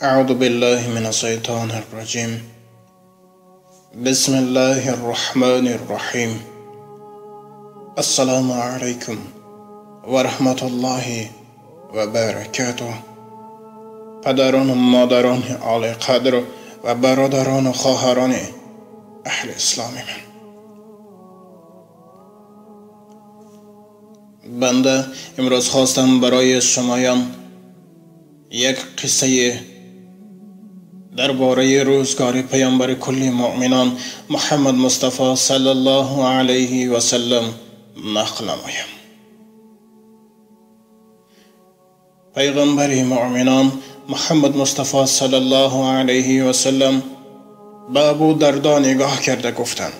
أعوذ بالله من الشيطان الرجيم. بسم الله الرحمن الرحيم. السلام عليكم ورحمة الله وبركاته. پدران و مادران عالی قدر و برادران و خواهران اهل اسلام من، بنده امروز خواستم برای شمایان یک قصه درباره روزگار پیامبر کل مؤمنان محمد مصطفی صلی الله علیه و سلم نقل نمایم. پیغمبر مؤمنان محمد مصطفی صلی الله علیه و سلم به ابو دردا نگاه کرده گفتند: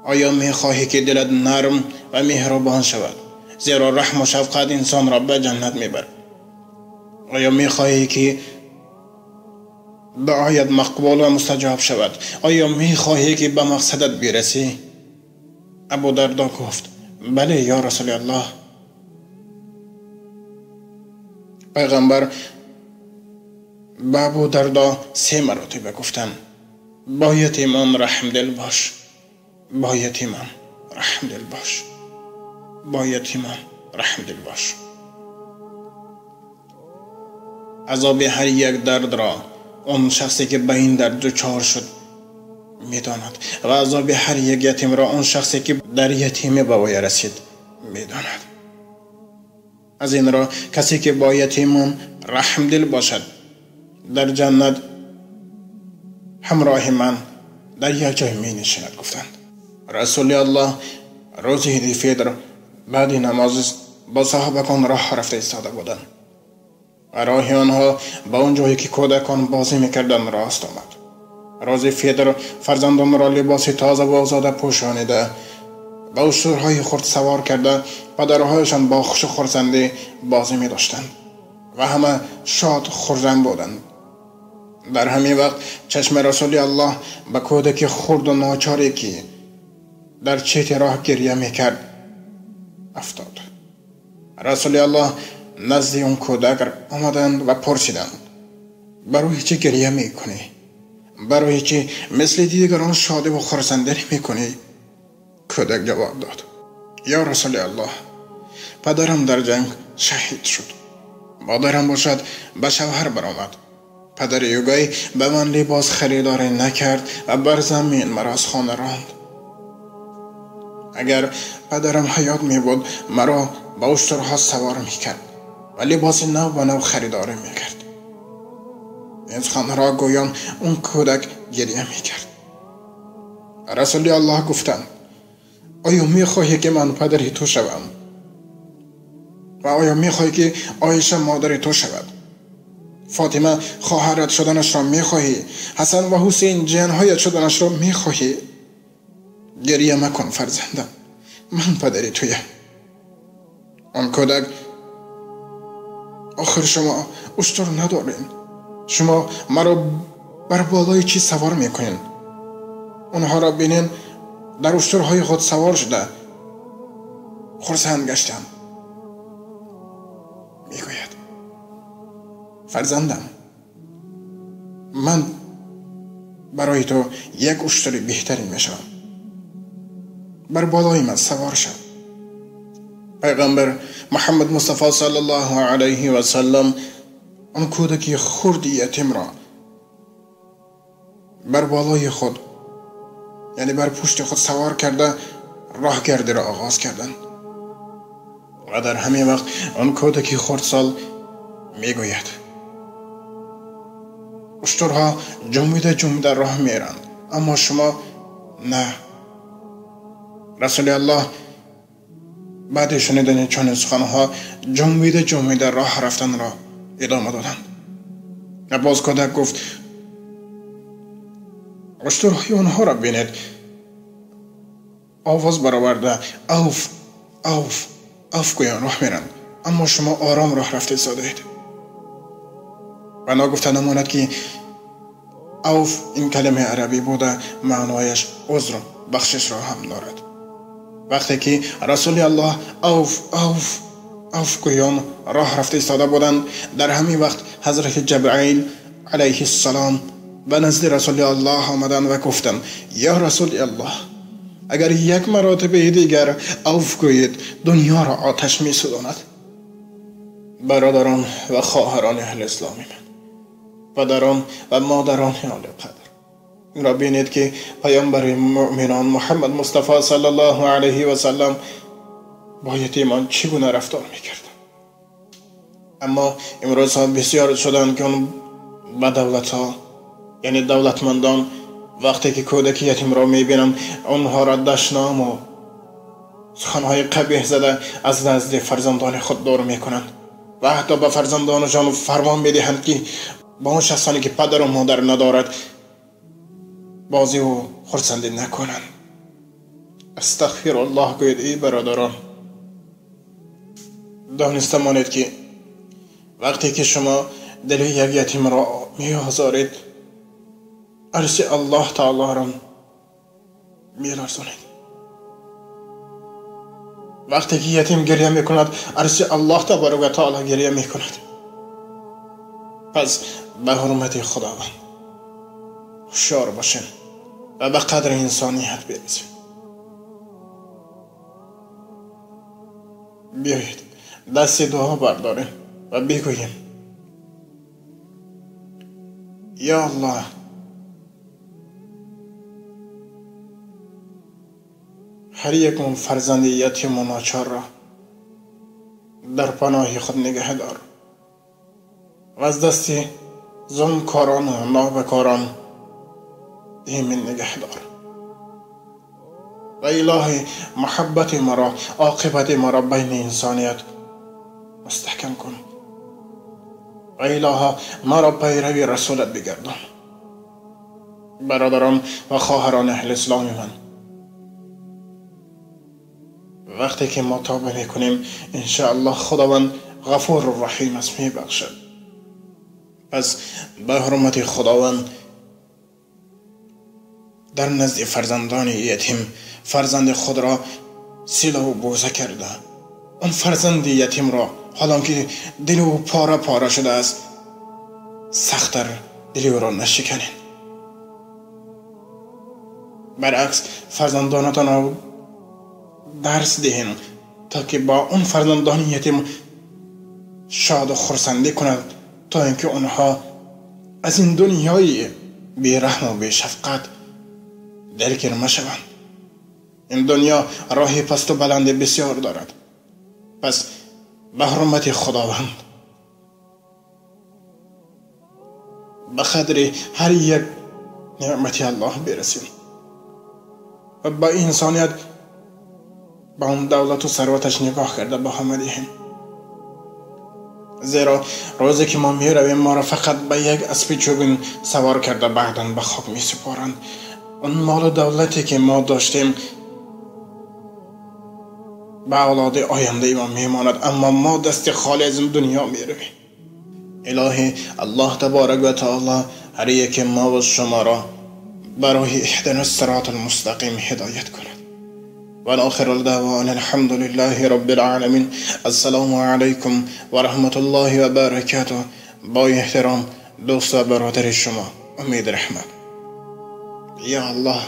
آیا میخواهی که دلت نرم و مهربان شود؟ زیرا رحم و شفقت انسان را به جنت میبرد. آیا میخواهی که دعایت مقبول و مستجاب شود؟ آیا میخواهی که به مقصدت برسی؟ ابو دردا گفت: بله یا رسول الله. پیغمبر به ابو دردا 3 مرتبه گفتند: با یتیمان رحم دل باش، با یتیمان رحم دل باش، با یتیمان رحم دل باش. عذاب هر یک درد را آن شخصی که به این درد دچار شد میداند و عذاب هر یک یتیم را آن شخصی که در یتیمی به وی رسید میداند. از این را کسی که با یتیمان رحم دل باشد در جنت همراه من در یک جای می نشیند. گفتند رسول الله روز عید فطر بعد نماز با صحابگان راه رفته ایستاده بودند و راه آنها به آن جایی که کودکان بازی میکردند راست آمد. روز فطر فرزندان را لباس تازه و آزاده پوشانیده به اشترهای خود سوار کرده پدرهایشان با خوش و خرسندی بازی می داشتند و همه شاد خرم بودند. در همین وقت چشم رسول الله به کودک خرد و ناچاری که در چیت راه گریه میکرد افتاد. رسول الله نزد اون کودک آمدند و پرسیدند: برای چه گریه میکنی؟ برای چه مثل دیگران شادی و خرسندی میکنی؟ کودک جواب داد: یا رسول الله، پدرم در جنگ شهید شد، مادرم باشد به شوهر برآمد. پدر یوگای به من لباس خریداری نکرد و بر زمین مرا از خانه راند. اگر پدرم حیات می بود مرا به اشترها سوار می کرد و لباس نو به نو خریداری می کرد. این سخنها را گویان اون کودک گریه می کرد. رسول الله گفتند: آیا می خواهی که من پدر تو شوم؟ و آیا می خواهی که عایشه مادر تو شود؟ فاطمه خواهرت شدنش را می خواهی؟ حسن و حسین جنهایت شدنش را می خواهی؟ گریه مکن فرزندم، من پدر تویم. آن کودک: آخر شما اشتر ندارین، شما مرا بر بالای چی سوار میکنین؟ اونها را بینین در اشترهای خود سوار شده خرسند گشتم. میگوید: فرزندم، من برای تو یک اشتر بهترین میشوم، بر بالای من سوار شو. پیغمبر محمد مصطفی صلی الله علیه و سلم آن کودک خرد یتیم را بر بالای خود، یعنی بر پشت خود سوار کرده راهگردی را آغاز کردند. و در همین وقت آن کودک خردسال میگوید: اشترها جنبیده جنبیده راه میرند، اما شما نه. رسول الله بعد شنیدن چنین سخنها جنبیده جنبیده راه رفتن را ادامه دادند. و باز کودک گفت: اشترهای آنها را بینید، آواز برآورده اوف اوف اوف گویان راه میرند، اما شما آرام راه رفته ایستادهاید. و ناگفته نماند که اوف این کلمه عربی بوده معنایش عذر بخشش را هم دارد. وقتی که رسول الله اوف اوف афгӯён роҳ рафта истода буданд. Дар ҳамин вақт ҳазрати Ҷабраил алайҳиссалом ба назди Расули Аллоҳ омаданд ва гуфтанд: ё Расули Аллоҳ, агар як маротибаи дигар аф гӯед, дунёро оташ месӯзонад. Бародарон ва хоҳарони аҳли исломи ман, падарон ва модарони олиқадр, инро бинед ки паёмбари муъминон Муҳаммад Мустафо саллаллоҳу алайҳи васаллам бо ятимон чӣ гуна рафтор мекарданд. Аммо имрӯзҳо бисёр шуданд ки он ба давлатҳо, яъне давлатмандон, вақте ки кӯдаки ятимро мебинанд, онҳоро дашному суханҳои қабеҳ зада аз назди фарзандони худ дур мекунанд ва ҳатто ба фарзандонашон фармон медиҳанд ки ба он шахсоне ки падару модар надорад бозиву хурсандӣ накунанд. Астағфируллоҳ гӯед, эй бародарон. Дониста монед ки вақте ки шумо дили як ятимро меозоред, арши Аллоҳ таолоро меларзонед. Вақте ки ятим гиря мекунад, арши Аллоҳ табарак ва таоло гиря мекунад. Пас ба ҳурмати Худованд ҳушёр бошем ва ба қадри инсоният бирасем. Биёед дасти дуо бардорем ва бигӯем: ё Аллоҳ, ҳар якун фарзанди ятиму ночорро дар паноҳи худ нигаҳ дор ва аз дасти зулмкорону нобакорон эмин нигаҳ дор. Ва илоҳи, муҳаббати маро, оқибати маро байни инсоният мустаҳкам кун. Ва илоҳо, маро пайрави расулат бигардон. Бародарон ва хоҳарони аҳли исломи ман, вақте ки мо тавба мекунем, иншааллоҳ Худованд ғафуру раҳим аст, мебахшад. Пас ба ҳурмати Худованд дар назди фарзандони ятим фарзанди худро силаву бӯса карда, он фарзанди ятимро, ҳолон ки дили ӯ пора пора шудааст, сахттар дили ӯро нашиканед. Баръакс, фарзандонатонро дарс диҳем то ки бо он фарзандони ятим шоду хурсандӣ кунад, то ин ки онҳо аз ин дунёи бераҳму бешафқат дилгир машаванд. Ин дунё роҳи пасту баланди бисёр дорад. Пас ба ҳурмати Худованд, ба қадри ҳар як неъмати Аллоҳ бирасем ва ба инсоният, ба он давлату сарваташ нигоҳ карда баҳо медиҳем. Зеро рӯзе ки мо меравем, моро фақат ба як аспи чӯбин савор карда баъдан ба хок месупоранд. Он молу давлате ки мо доштем ба авлоди ояндаи мо мемонад, аммо мо дасти холӣ аз ин дунё меравем. Илоҳӣ, Аллоҳ таборак ва таоло ҳар яке мову шуморо барои иҳдина сироти алмустақим ҳидоят кунад. والآخر الدعوانا الحمد لله رب العالمين. السلام علیکم و رحمت الله و برکاته. با احترام دوست و برادر شما امید رحمت. یا الله،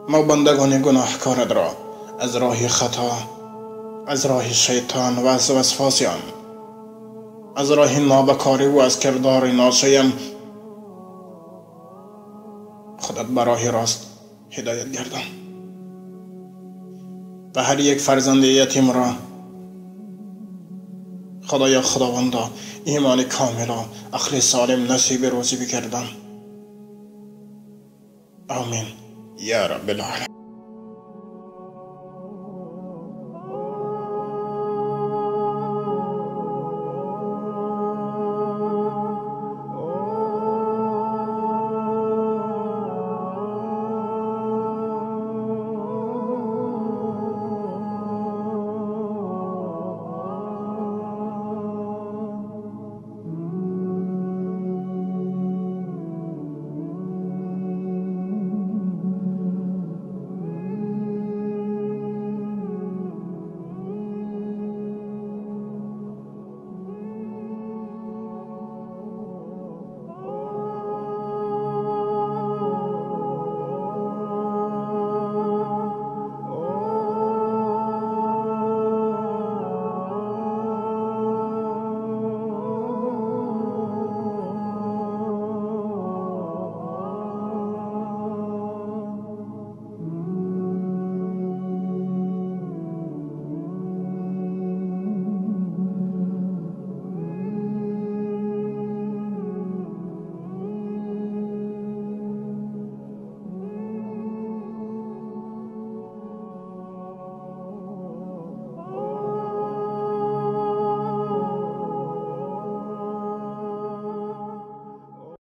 ما بندگان گناهکارت را از راه خطا، از راه شیطان و از وسواس آن، از راه نابکاری و از کردار ناشایم خودت به راه راست هدایت گردان. و هر یک فرزند یتیم را خدایا خداوندا ایمان کامل و عقل سالم نصیب روزی بگردان. آمین یا رب العالمین.